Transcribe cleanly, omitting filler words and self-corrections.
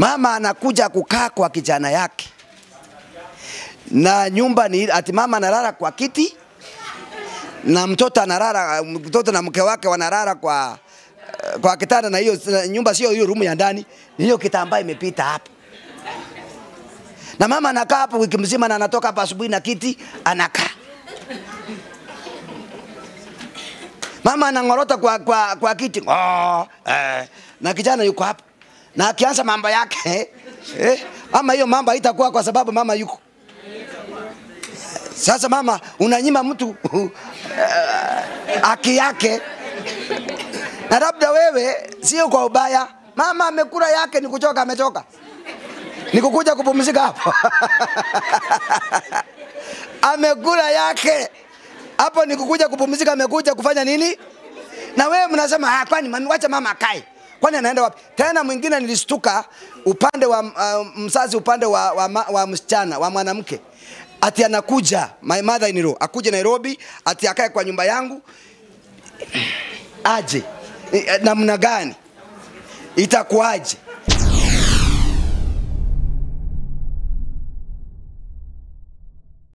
Mama anakuja kukaa kwa kijana yake. Na nyumba ni ati mama analala kwa kiti na mtoto analala, mtoto na mke wake wanalala kwa kitanda, na hiyo nyumba sio hiyo room ya ndani, ni hiyo kitambaa imepita hapo. Na mama anakaa hapo wiki mzima na anatoka hapa asubuhi na kiti anakaa. Mama anangorota kwa kiti. Oh, na kijana yuko hapo. Na akianza mambo yake, ama hiyo mambo haitakuwa kwa sababu mama yuko. Sasa mama unanyima mtu haki yake. Na labda wewe sio kwa ubaya, mama amekula yake, ni kuchoka amechoka. Ni kukuja kupumzika hapo. Amekula yake. Hapo ni kukuja kupumzika, amekuja kufanya nini? Na wewe mnasema kwani mami, wacha mama akae. Kwani anaenda wapi? Tena mwingine nilistuka upande wa mzazi, upande wa msichana, wa mwanamke. Ati anakuja, my mother in law, akuja Nairobi, ati akae kwa nyumba yangu. Aje. Namna gani? Itakuaje?